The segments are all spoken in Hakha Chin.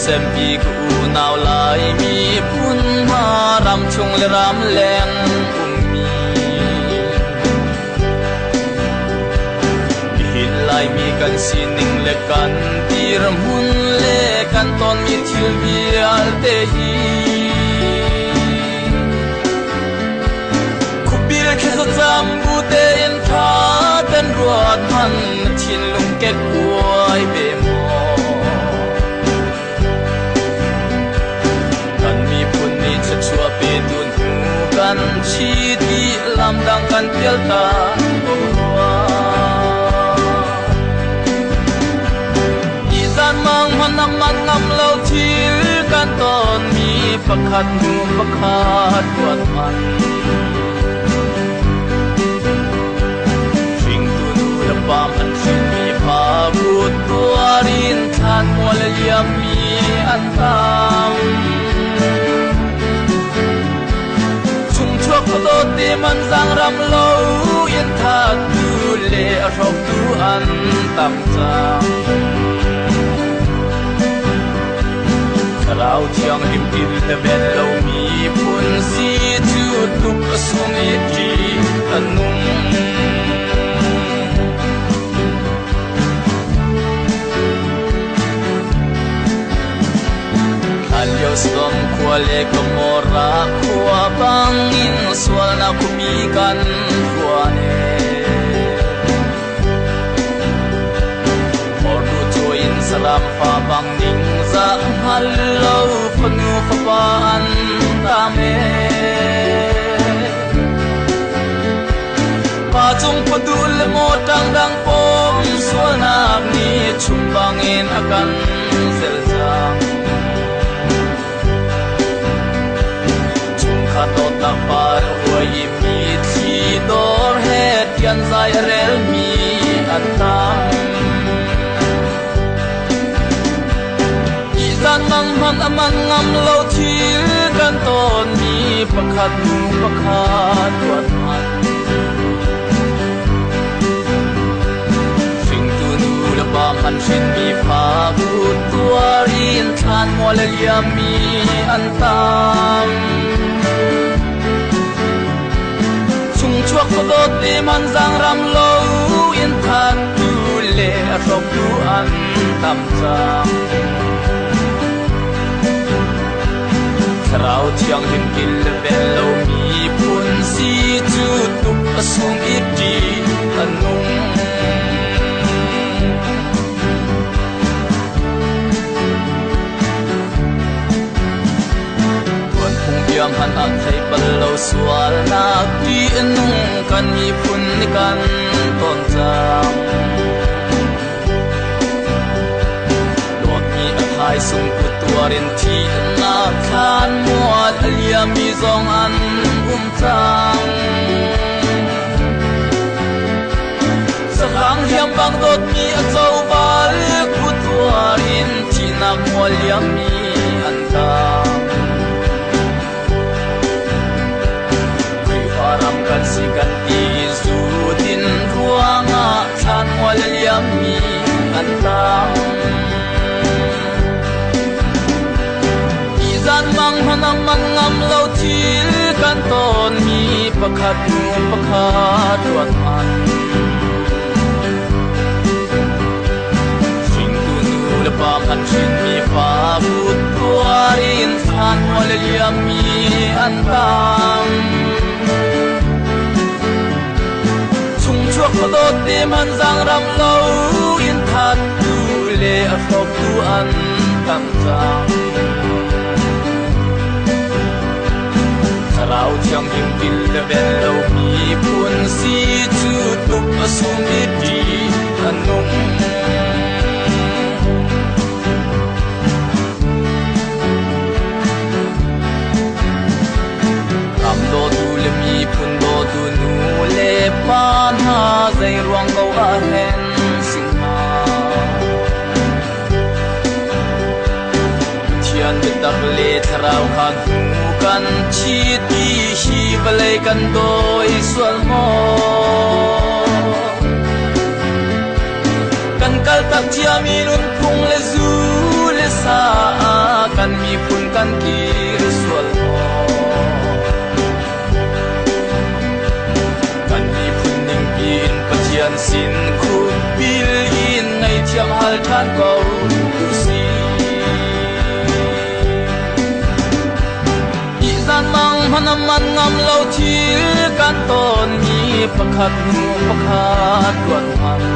Sempi ka unau Laimi phun hna ramchung le ramleng ummi. Nihin Laimi kan sining le kan dirhmun le kan tonmi thil vialte hi Khuapi le thlacam bu tein tha ten ruat hmanh na thinlung kekkuai ve maw? Kan miphun nih thluachuah petu hnu kan chi ti lamdang kan pial ta ko rua. Nizan mang hmanh a man ngam lo thil kan tonmi pakhat hnu pakhat ruat hmanh. Hringtu nu le pa an hrinmi fa kut tuar in thlan mual a liammi an tam. Chungchuak khuadawt te man zang ram lo in thattu le a hrawktu an tam cang. Thlarau Thianghlim til na ven lomi phun si cu tuk a sung i ṭih a nung. Hlanlio Sodom khua le Gomorrah khua bangin sualnak khuami kan hruan Hortu in saram fa bang ningzah hngal lo fanu fapa an tam e. Pa cung khuadu le maw ṭangdang pawm sualnak nih chum bangin a kan zel cang. Chungkhar dawtnak par a huai i mi thli dawr he tianzai a relmi an tam. Ihzan mang hmanh a man ngam lo thil kan tonmi pakhat hnu pakhat ruat hmanh. Hringtu nu le pa hmanh hrinmi fa kut tuar in thlan mual a liammi an tam. Chungchuak khuadawt te man zang ram lo in thattu le a hrawktu an tam cang. Thlarau Thianghlim kil le ven lomi phun si cu tuk a sung i ṭih a nung. Tuanphung bia hmanh ah thei bal lo sualnak ṭih a nung kan miphun nih kan tawn cang. Dawtmi a thaisung kut tuar in thihnak thlan mual a liammi zong an um cang. Sahrang hliam bang dawtmi a co bal kut tuar in thihnak mual liammi an tam. Khrihfa ram kan si kan ti zu din ruangah thlan mual a liammi an tam. Izan mang hmanam man ngam lo thil kan tonmi pakhat hnu pakhat ruat hmanh. Hringtu nu le pa hmanh hrinmi fa kut tuar in thlan mual a liammi an tam. Chungchuak khuadawt te man zang ram lo in thattu le a hrawktu an tam cang. Thlarau Thianghlim til le ven lo miphun si cu tuk a sum i ṭih a nung. Ram dawtu le miphun dawtu nu le pa hna zei ruang ko ah hen si hnga? Pathian biatak le thlarau kha hnu kan thi ti hi vawlei kan dawi sual maw? Kan kaltak ciami nunphung le zu le sa ah Kan miphun kan kir sual maw? Kan miphun ningpi in Pathian sin khupbil in ngaihthiam hal ṭhan ko usih. Ihzan mang hmanh a man ngam lo thil kan tonmi pakhat hnu pakhat ruat hmanh.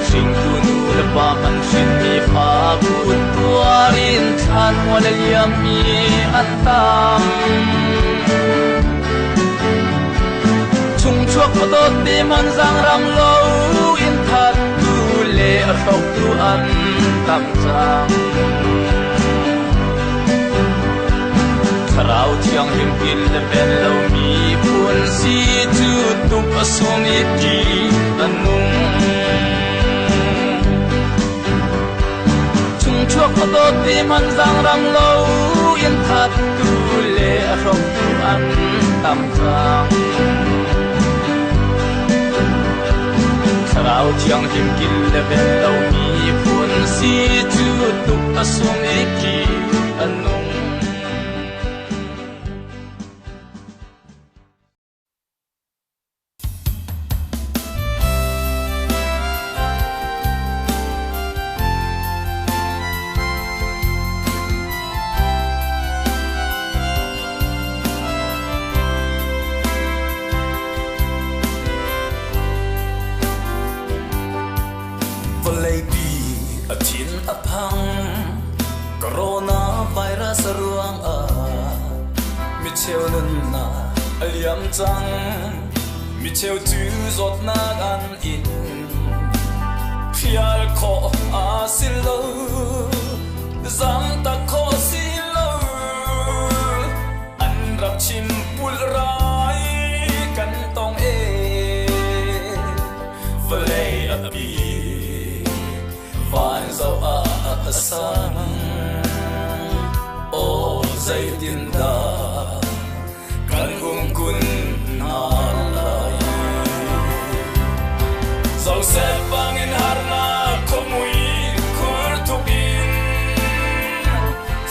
Hringtu nu le pa hmanh hrinmi fa kut tuar in thlan mual a liammi an tam. Chungchuak khuadawt te hmanh zaangram lo in thattu le a hroktu an tam cang. Thlarau Thianghlim pin le ven lomi phun si cu tuk a sung i ṭih a nung. Chungchuak khuadawt te hmanh zaangram lo in thattu le a hroktu an tam cang. Thlarau Thianghlim kil le ven lomi phun si cu tuk a sung i ṭih a nung. Vawleipi a thin a phang. Coronavirus ruangah micheu nunnak a liam cang. Micheu cu zawtnak an in. Hrial khawh a si lo. Zamtak khawh si lo. An rak chim pulh rai kan tong ee. Vawlei a pi van zoh ah a sang. Aw zeitindah kan um kun hna lai. Joseph bangin harnak khuamui khur thuk in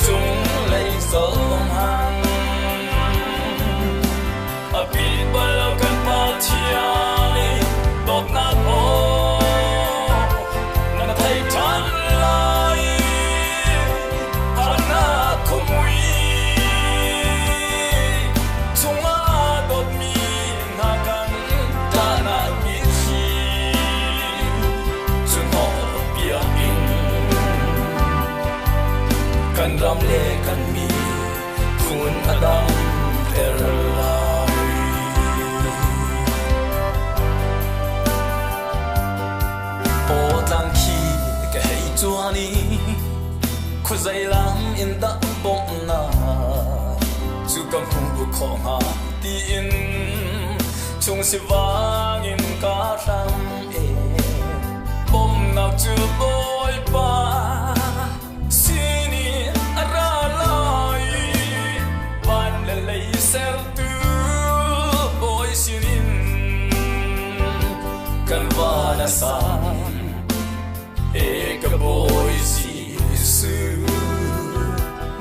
cunglei zong hang. A pit bal lo kan Pathian i dawtnak aw na thei ṭhan lai. Harnak khuamui chungah dawtmi hna kan ṭahnak mitthli cu hnawh piak in kan ram le kan mi phun a damter lai. Pawtlang khi ka hei cuan i khuazei lam in dah bawmhnak cu ka hmuh khawh hnga tiin chung sivang in ka hram e. Bawmhnak cu Bawipa sinin a ra lai, van le lei sertu Bawi sinin. Kan van a sang e ka Bawi Jesuh,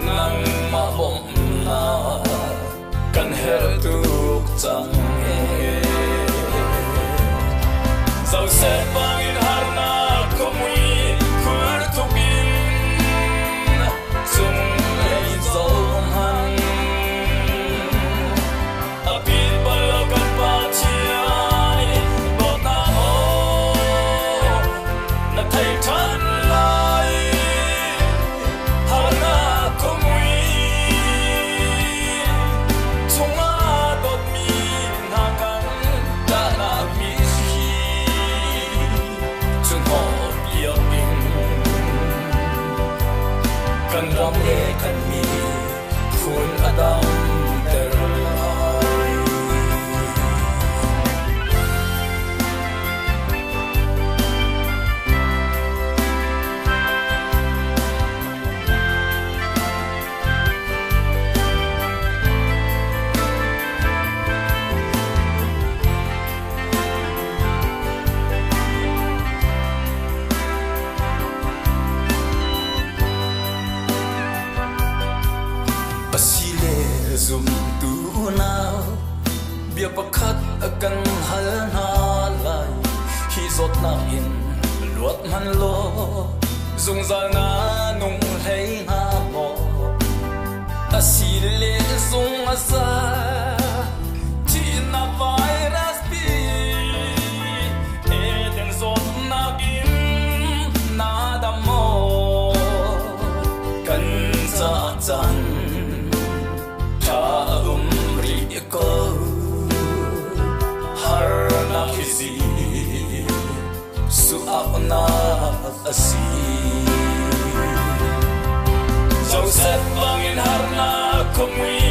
nangmah bawmhnak kan herh tuk cang ee. Joseph bangin harnak khuamui khur thuk in cunglei zohhmanh. A pit bal lo kan Pathian i dawtnak aw na thei ṭhan lai. Zumtu unau, bia pakhat kan hal hna lai. Hi zawtnak in luat hmanh law, zungzal na nung hlei hnga maw? Asi le zung a za, thihnak virus pi, Eden zawtnak in na dam maw? Kan ca caan ṭha a um rih ko. Harnak hi zi su auhnak a si. Joseph bangin harnak khuamui.